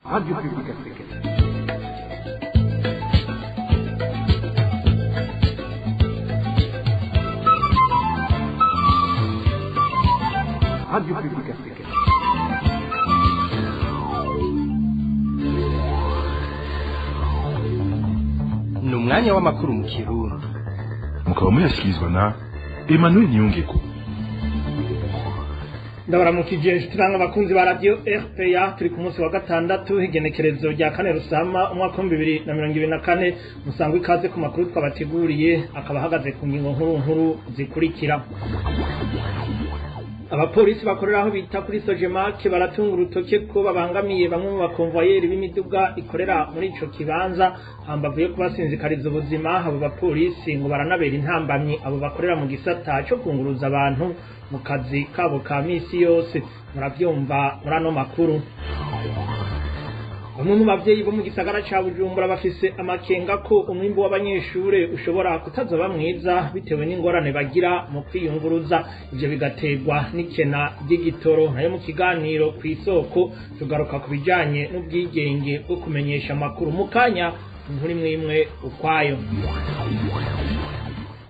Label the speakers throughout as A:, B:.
A: Radio Publique Africaine. Radio Publique Africaine.
B: Ni umwanya w'amakuru mu Kirundi.
C: Mukaba muyashyikirizwa na Emmanuel Niyongeko.
D: Ndabaramukije inshuti namwe abakunzi ba Radio RPA. Turi ku munsi wa gatandatu, igenekerezo rya 4 Rusama umwaka 2024. Musangwa ikaze ku makuru twabateguriye, akaba ahagaze ku ngingo nkuru nkuru zikurikira: Abapolisi bakorera aho bita kuri Sojemake baratunga urutoke ko babangamiye bamwe mu bakonvoyeri b'imiduga ikorera muri ico kibanza. Hambavu yo kubasinzikariza ubuzima, abo bapolisi ngo baranabera intambamyi abo bakorera mu gisata co kunguruza abantu mu kazi kabo ka misi yose. Muravyumva muri ano makuru. Bamwe mu bavyeyi bo mu gisagara ca Bujumbura bafise amakenga ko umwimbu w'abanyeshure ushobora kutazoba mwiza bitewe n'ingorane bagira mu kwiyunguruza, ivyo bigaterwa n'ikena ry'igitoro. Nayo mu kiganiro kw'isoko tugaruka ku bijanye n'ubwigenge bwo kumenyesha amakuru. Mu kanya inkuru imwe imwe ukwayo.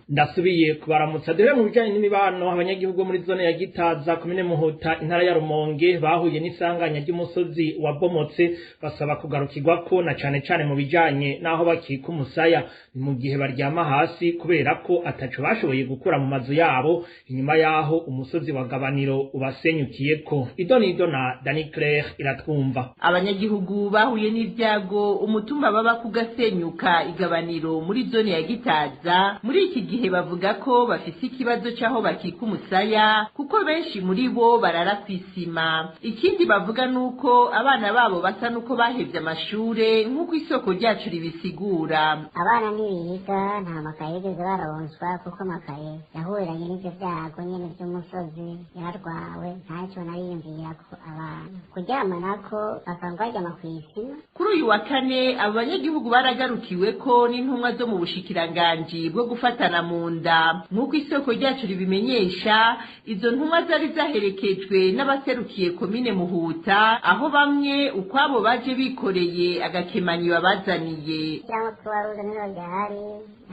D: Ndasubiye kubaramutsa. Dore mu bijanye n'imibano, abanyagihugu muri zone ya Gitaza, komine Muhuta, intara ya Rumonge, bahuye n'isanganya ry'umusozi wabomotse, basaba kugarukirwako na cane cane mu bijanye n'aho bakika umusaya. Ni mu gihe baryama hasi kubera ko ataco bashoboye gukura mu mazu yabo inyuma y'aho umusozi wa Gabaniro ubasenyukiyeko. Idonido na Dani Claire Iratwumva.
E: Abanyagihugu bahuye n'ibyago umutumba baba kugasenyuka Igabaniro muri zone ya Gitaza muri iki gihe bavuga ko bafise ikibazo c'aho bakika umusaya, kuko benshi muri bo barara kw'isima. Ikindi bavuga nuko abana babo basa nuko bahevye amashure, nk'uko isoko ryacu ribisigura.
F: Abana ntibiga, nta makaye bigeze baronswa, kuko amakaye yahuriranye n'ivyo vyago nyene vy'umusozi yararwawe, ntacyo nariyumvira ko abana kuryama nako basanzwe baryama kw'isima.
E: Kuri uyu wa kane abo banyagihugu baragarukiwe ko n'intumwa zo mu bushikiranganji bwo gufatana mu nda, nk'uko isoko ryacu ribimenyesha. Izo ntumwa zari zaherekejwe n'abaserukiye komine Muhuta, aho bamwe ukwabo baje bikoreye agakemanyi babazaniye.
F: Cyangwa kubaruza niho ryahari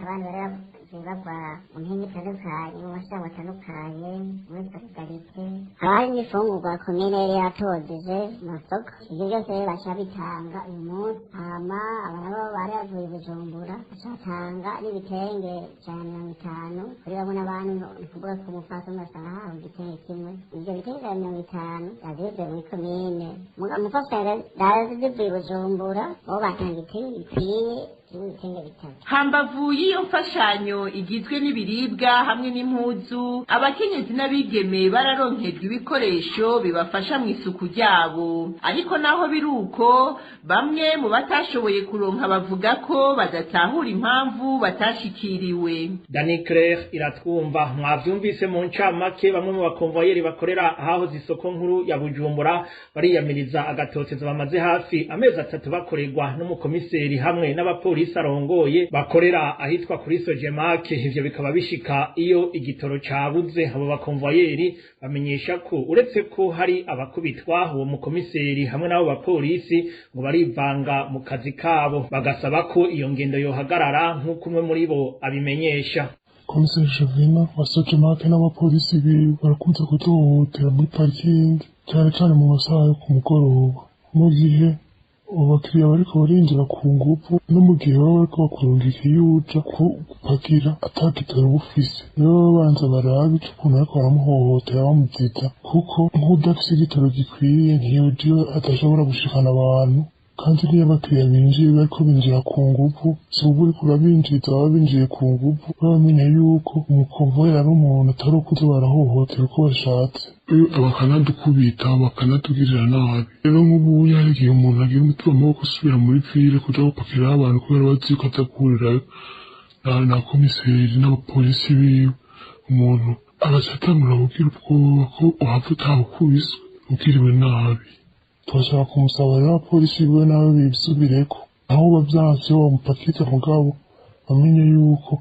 F: abana bari bagwa mu mpinga itandukanye, mu mashirahamwe atandukanye, muri solidarite. Haba hari n'imfungurwa komine yari yatojeje mu masoko. Ivyo byose rero baca bitanga uyu munsi. Hama aba nabo bari bavuye i Bujumbura, baca batanga n'ibitenge 150 kuri bamwe n'abandi. Ni ukuvuga ko umupfasoni basanga ahawe igitenge kimwe. Ivyo bitenge 150 yazivuye muri komine, umupfasoni yaje zivuye i Bujumbura, bo batanga igitenge gikwiye ibitenge bitatu.
E: Hambavu y'iyo mfashanyo igizwe n'ibiribwa hamwe n'impuzu, abakenyezi n'abigeme bararonkejwe ibikoresho bibafasha mu isuku ryabo. Ariko naho biri uko, bamwe mu batashoboye kuronka bavuga ko badatahura impamvu batashikiriwe.
D: Dani Claire Iratwumva. Mwavyumvise mu ncamake, bamwe mu bakonvoyeri bakorera ahahoze isoko nkuru ya Bujumbura bariyamiriza agatotezo bamaze hafi amezi 3 bakorerwa n'umukomiseri hamwe n'abapolisi arongoye bakorera ahitwa kuri Sojemake. Ivyo bikaba bishika iyo igitoro cabuze. Abo bakonvoyeri bamenyesha ko uretse ko hari abakubitwa, uwo mukomiseri hamwe n'abo bapolisi ngo barivanga mu kazi kabo, bagasaba ko iyo ngendo yohagarara, nk'uko umwe muri bo abimenyesha.
G: Komiseri Jovina wa Sojemake n'abapolisi biwe barakunze kuduhohotera muri parikingi, cyane cyane mu masaha yo ku mugoroba, mu gihe abakiriya bariko barinjira ku nguvu, no mu gihe baba bariko bakurungika iyo uja gupakira ata gitoro uba ufise. Rero babanza barabe ico ukuntu bariko baramuhohotera bamuzita, kuko nk'udafise igitoro gikwiye ntiyoja iwe, adashobora gushikana abantu. Kandi niyo abakiriya binjiye bariko binjira ku nguvu, si uba uriko urabinjiza, baba binjiye ku nguvu. Baba bamenya yuko umukonvoyeri ari umuntu, atari ukuza barahohotera uko bashatse, bakanadukubita, bakanatugirira nabi. Rero nk'ubuya hari igihe umuntu agira umutima mubi wo gusubira muri ville kuja gupakirayo abantu, kubera bazi yuko aza guhurirayo na komiseri n'abapolisi biwe. Umuntu agaca atangura kugira ubwoba ko uhava utaha ukubiswe, ugiriwe nabi. Turashaka kumusaba rero abapolisi biwe nabo bisubireko, aho bavyanse bamupakiza, mugabo bamenye yuko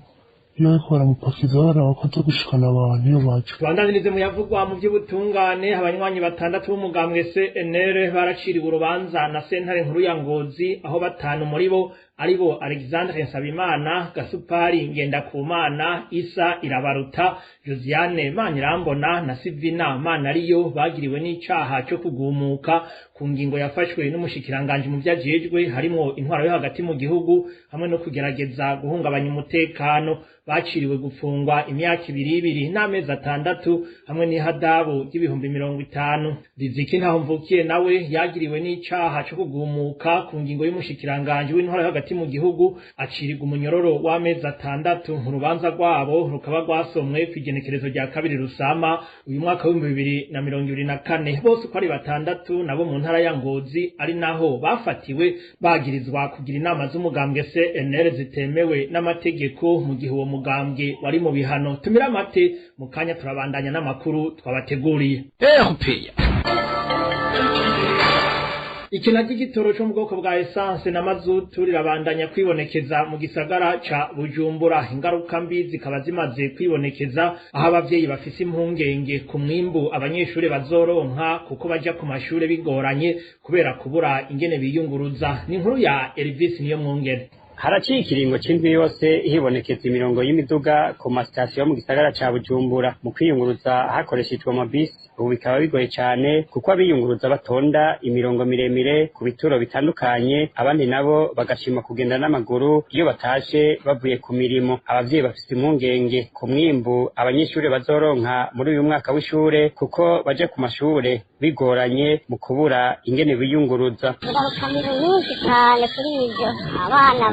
G: Iyo bariko baramupakiza baraba ko aza gushikana abantu iyo baje.
D: Tubandanirize mu yavugwa mu by'ubutungane. Abanywanyi batandatu b'umugambwe CNL baraciriwe urubanza na sentare nkuru ya Ngozi, aho batanu muri bo aribo Alexandre Nsabimana, Gasupari Ngendakumana, Isa Irabaruta, Josiane Manirambona na Sivina Manariyo bagiriwe n'icaha cyo kugumuka ku ngingo yafashwe n'umushikiranganje mu vyajejwe harimwo intwaro yo hagati mu gihugu hamwe no kugerageza guhungabanya umutekano. Baciriwe gufungwa imyaka ibiri ibiri n'amezi 6 hamwe n'ihadabu ry'ibihumbi 50. Riziki Ntahomvukiye nawe yagiriwe n'icaha cyo kugumuka ku ngingo y'umushikiranganje w'intwaro yo hagati mu gihugu, acirirwa umunyororo w'amezi 6. Urubanza rwabo rukaba rwasomwe kw'igenekerezo rya 2 Rusama uyu mwaka w'2024. Bose uko ari batandatu nabo mu ntara ya Ngozi, ari naho bafatiwe bagirizwa kugira inama z'umugambwe CNL zitemewe n'amategeko mu gihe uwo mugambwe wari mu bihano. Tumira amate mu kanya, turabandanya n'amakuru twabateguriye. Ikena ry'igitoro cyo mu bwoko bwa essence na mazutu rirabandanya kwibonekeza mu gisagara ca Bujumbura. Ingaruka mbi zikaba zimaze kwibonekeza, aho abavyeyi bafise impungenge ku mwimbu abanyeshuri bazoronka, kuko baja ku mashure bigoranye kubera kubura ingene biyunguruza. Ni inkuru ya Elvis niyo mwongere.
H: Haraciye ikiringo c'indwi yose hibonekeza imirongo y'imiduga ku masitasiyo mu gisagara ca Bujumbura mu kwiyunguruza hakoreshejwe amabisi. Ubu bikaba bigoye cane kuko abiyunguruza batonda imirongo miremire ku bituro bitandukanye, abandi nabo bagashima kugenda n'amaguru iyo batashe bavuye ku mirimo. Abavyeyi bafise impungenge ku mwimbu abanyeshure bazoronka muri uyu mwaka w'ishure, kuko baje ku mashure bigoranye mu kubura ingene biyunguruza.
F: Ingaruka mbi nyinshi cyane kuri ibyo: abana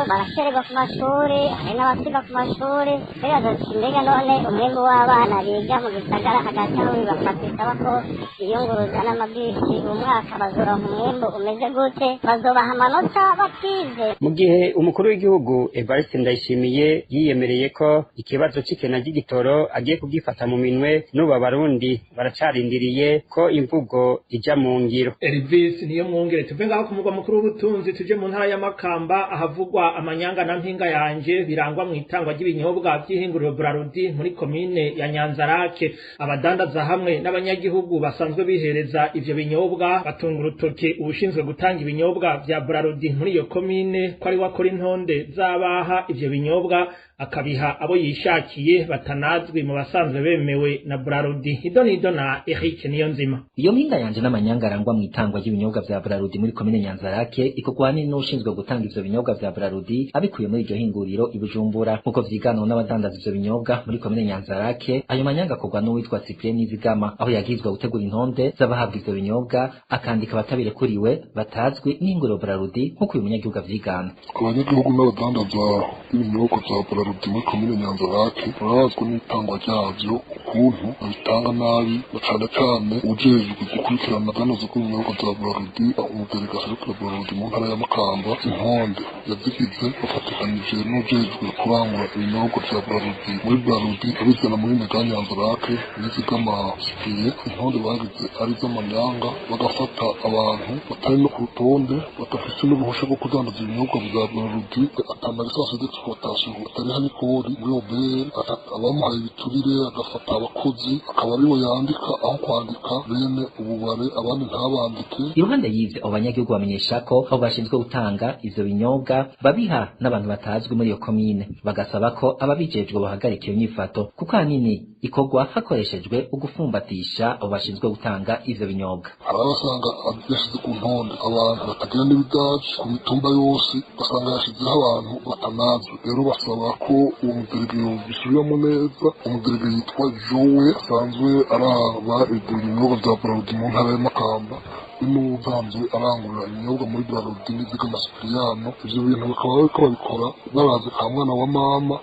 F: baracererwa ku mashuri, hari n'abasiba ku mashuri. Bibaza ati mbega none umwimbu w'abana biga mu gisagara hagati aho bibafata bisaba ko biyunguruza n'amabisi, umwaka bazoronka umwimbu umeze gute? Bazobaha amanota batize?
H: Mu gihe umukuru w'igihugu Evariste Ndayishimiye yiyemereye ko ikibazo c'ikena ry'igitoro agiye kugifata mu minwe, n'ubu abarundi baracarindiriye ko imvugo ija mu ngiro.
D: Elvis niyo mwongere. Tuve ngaho ku mugwa mukuru w'ubutunzi tuje mu ntara ya Makamba, ahavugwa amanyanga na mpinga yanje birangwa mu itangwa ry'ibinyobwa by'ihinguriro Brarudi muri komine ya Nyanzarake. Abadandaza hamwe n'abanyagihugu basanzwe bihereza ivyo binyobwa batunga urutoke ubushinzwe gutanga ibinyobwa vya Brarudi muri iyo komine ko ari wakora intonde z'abaha ivyo binyobwa, akabiha abo yishakiye batanazwi mu basanzwe bemewe na Brarudi. Idonido na Eric Niyonzima.
I: Iyo mpinga yanje n'amanyanga arangwa mu itangwa ry'ibinyobwa vya Brarudi muri komine Nyanzarake ikorwa ahanini n'ushinzwe gutanga ivyo binyobwa vya Brarudi abikuye muri iryo hinguriro i Bujumbura, nk'uko vyiganwa n'abadandaza ivyo binyobwa muri komine Nyanzarake. Ayo manyanga akorwa n'uwitwa Cyprien Nizigama, aho yagirizwa gutegura intonde z'abahabwa ivyo binyobwa, akandika abatabirekuriwe batazwi n'ihinguriro Brarudi, nk'uko uyu munyagihugu avyigana.
G: Abanyagihugu n'abadandaza b'ibinyobwa vya Brarudi muri komine Nyanzarake barabazwa n'itangwa ryavyo, ukuntu babitanga nabi, na cane cane ujejwe gukurikirana aganoza rw'ibinyobwa vya Brarudi, umudelegasi arikura Brarudi mu ntara ya Makamba. Intonde yazigize bafatikanije n'ujejwe kurangura ibinyobwa vya Brarudi muri Brarudi abizana muri mega Nyanzarake, Nizigama Cyprien. Intonde bagize ari iz'amanyanga, bagafata abantu batari no ku rutonde, badafise n'uruhusha rwo kudandaza ibinyobwa vya Brarudi, ata ma licence d'exploitation, atariha n'ikori muri OBR, abamuhaye ibiturire, agafata abakozi akaba aribo yandika aho kwandika bene ububare, abandi ntabandike.
I: Iruhande y'ivyo, abo banyagihugu bamenyesha ko abo bashinzwe gutanga ivyo binyobwa babiha n'abantu batazwi muri iyo komine, bagasaba ko ababijejwe bahagarika iyo nyifato, kuko ahanini ikorwa hakoreshejwe ugufumbatisha abo bashinzwe gutanga ivyo binyobwa.
G: Hari abasanga yashyize ku ntonde abantu batagira n'ibidaji ku mitumba yose, ugasanga yashyizeho abantu batanazwi. Rero basaba ko uwo muderege bisubiramo neza. Umuderege yitwa Jowe, asanzwe araba ibyo binyobwa vya Brarudi mu ntara ya Makamba, n'ubusanzwe arangurura ibinyobwa muri Brarudi, Nizigama Cyprien. Ivyo bintu bakaba bariko babikora barazi ka mwana wa mama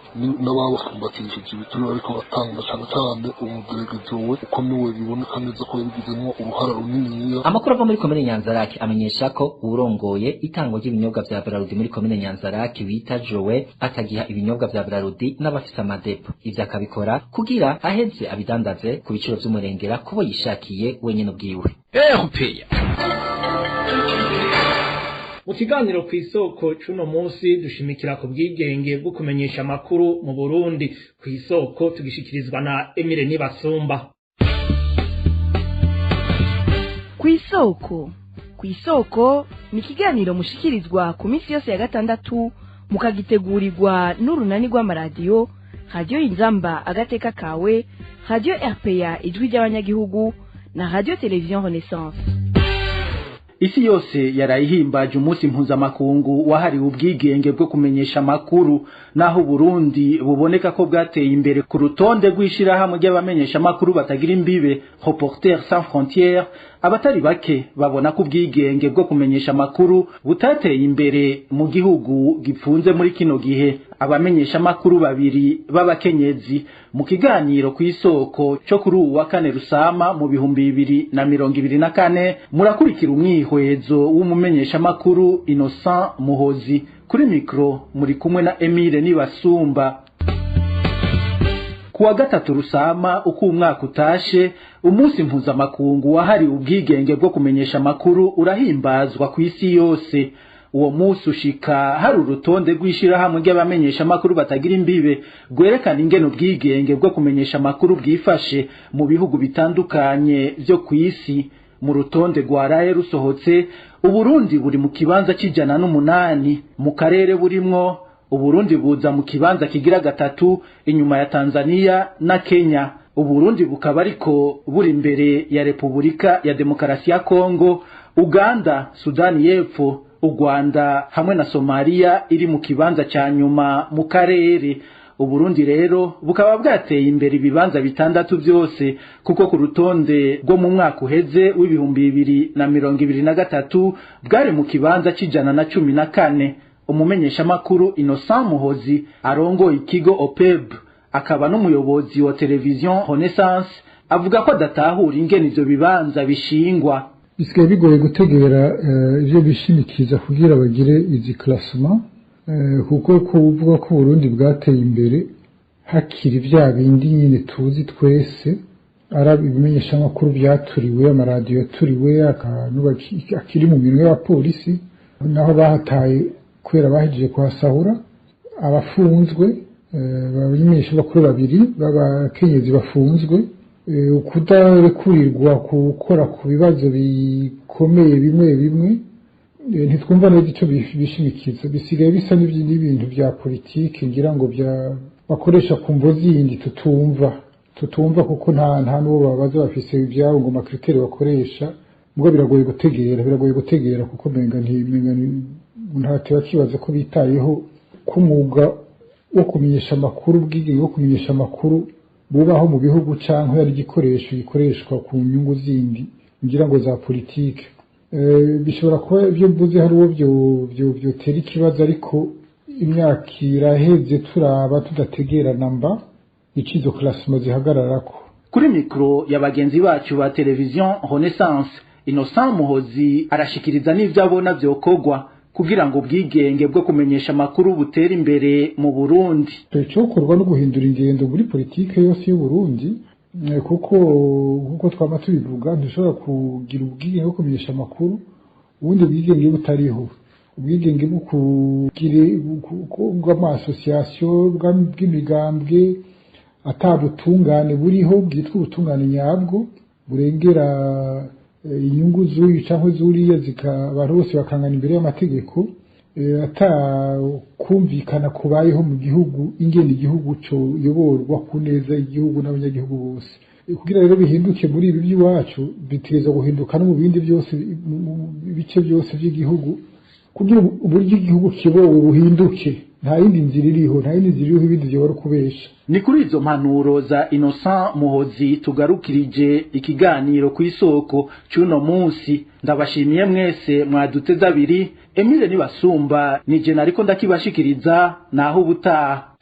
G: n'ababafumbatishije ibiturire bariko batanga, cane cane umuderege Jowe, kuko niwe biboneka neza ko yabigizemwo uruhara runiniya.
I: Amakuru ava muri komine Nyanzarake amenyesha ko uwurongoye itangwa ry'ibinyobwa vya Brarudi muri komine Nyanzarake wita Jowe atagiha ibinyobwa vya Brarudi n'abafise amadepo. Ivyo akabikora kugira aheze abidandaze ku biciro vy'umurengera kubo yishakiye wenyene ubwiwe.
D: Mu kiganiro ku isoko c'uno munsi dushimikira ku bwigenge bwo kumenyesha amakuru mu Burundi. Ku isoko tugishikirizwa na Emile Nibasumba.
J: Kw'isoko, kw'isoko ni ikiganiro mushikirizwa ku minsi yose ya gatandatu, mukagitegurirwa n'urunani rw'amaradiyo Radiyo Inzamba Agateka Kawe, Radiyo RPA Ijwi ry'Abanyagihugu na Radiyo Televiziyo Renaissance.
K: Isi yose yarayihimbaje umunsi mpuzamakungu wahariwe ubwigenge bwo kumenyesha amakuru. Naho Burundi buboneka ko bwateye imbere ku rutonde rw'ishirahamwe ry'abamenyesha amakuru batagira imbibe, Reporters sans frontières, abatari bake babona ko ubwigenge bwo kumenyesha amakuru butateye imbere mu gihugu gipfunze muri kino gihe. Abamenyesha amakuru babiri b'abakenyezi mu kiganiro ku isoko cyo kuri uwu wa kane Rusama mu 2024, murakurikira umwihwezo w'umumenyesha amakuru Innocent Muhozi. Kuri mikro muri kumwe na Emile Nibasumba. Kuwa gatatu Rusama uko umwaka utashe, umunsi mpuzamakungu wahariwe ubwigenge bwo kumenyesha amakuru urahimbazwa ku isi yose. Uwo munsi ushika hari urutonde rw'ishirahamwe ry'abamenyesha amakuru batagira imbibe rwerekana ingene ubwigenge bwo kumenyesha amakuru bwifashe mu bihugu bitandukanye vyo ku isi. Mu rutonde rwaraye rusohotse, Uburundi buri mu kibanza c'108 mu karere burimwo. Uburundi buza mu kibanza kigira gatatu inyuma ya Tanzania na Kenya. Uburundi bukaba ariko buri imbere ya Repubulika ya Demokarasi ya Kongo, Uganda, Sudani y'Epfo, u Rwanda hamwe na Somalia iri mu kibanza ca nyuma mu karere. Uburundi rero bukaba bwateye imbere ibibanza bitandatu byose, kuko ku rutonde rwo mu mwaka uheze w'2023 bwari mu kibanza c'114. Umumenyeshamakuru Innocent Muhozi arongoye ikigo OPEB akaba n'umuyobozi wa Television Renaissance avuga ko adatahura ingene ivyo bibanza bishingwa.
L: Bisigaye bigoye gutegera ivyo bishimikiza kugira bagire izi classement, kuko kuvuga ko Burundi bwateye imbere hakiri vya bindi nyine tuzi twese, ari ibimenyeshamakuru byaturiwe, amaradiyo yaturiwe, akantu akiri mu minwe y'abapolisi naho bahataye kubera bahejeje kuhasahura, abafunzwe, abamenyeshamakuru babiri b'abakenyezi bafunzwe, ukudarekurirwa gukora ku bibazo bikomeye bimwe bimwe. Ntitwumva neza icyo bishimikiza. Bisigaye bisa n'ibintu bya politiki, ngira ngo bya bakoresha ku mvo zindi tutumva, kuko nta n'uwo babaza bafise ibyabo ngo ma critères bakoresha. Ubwo biragoye gutegera kuko menga ntateba kibaza ko bitayeho ko umwuga wo kumenyesha amakuru, ubwigenge bwo kumenyesha amakuru bubaho mu bihugu, cyangwa ari igikoresho gikoreshwa ku nyungu zindi, ngira ngo za politike. Bishobora kuba ibyo mvuze hari uwo byotera ikibazo, ariko imyaka iraheze turaba tudategera namba ico izo classement zihagararako.
K: Kuri mikro ya bagenzi bacu ba Television Renaissance, Innocent Muhozi arashikiriza n'ivyo abona vyokorwa kugira ngo ubwigenge bwo kumenyesha amakuru butere imbere mu Burundi.
L: Icyokorwa no guhindura ingendo muri politike yose y'u Burundi, kuko nkuko twama tubivuga, ntushobora kugira ubwigenge bwo kumenyesha amakuru ubundi bwigenge butariho, ubwigenge bwo bw'ama associations, bw'imigambwe, ata butungane buriho bwitwa ubutungane nyabwo burengera inyungu z'uyu cyangwa z'uriya, abantu bose bakangana imbere y'amategeko, ata kumvikana kubayeho mu gihugu ingene igihugu cyoyoborwa ku neza igihugu n'abanyagihugu bose. Kugira rero bihinduke muri ibi by'iwacu, bitegerezwa guhinduka no mu bindi byose, mu bice byose by'igihugu, kugira uburyo igihugu kibowe buhinduke. Nta yindi nzira iriho, nta yindi nzira iriho, ibindi byobora kubesha.
K: Ni kuri izo mpanuro za Innocent Muhozi tugarukirije ikiganiro ku isoko cy'uno munsi. Ndabashimiye mwese mwaduteze abiri. Emile Nibasumba nije nariko ndakibashikiriza, naho ubutaha.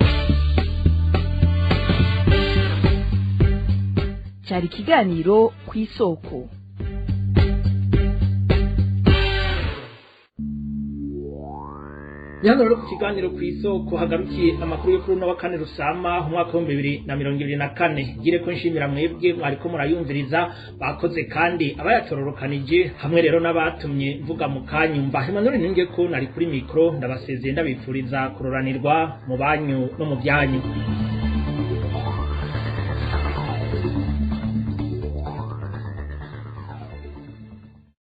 J: Cyari ikiganiro ku isoko.
D: Ni hano rero ku kiganiro ku isoko hagarukiye amakuru yo kuri uno wa kane Rusama umwaka wa 2024. Ngire ko nshimira mwebwe mwariko murayumviriza, bakoze kandi abayatororokanije, hamwe rero n'abatumye mvuga mu kanyumva. Emmanuel Ninge ko nari kuri micro, ndabasezeye, ndabipfuriza kuroranirwa mu banyu no mu byanyu.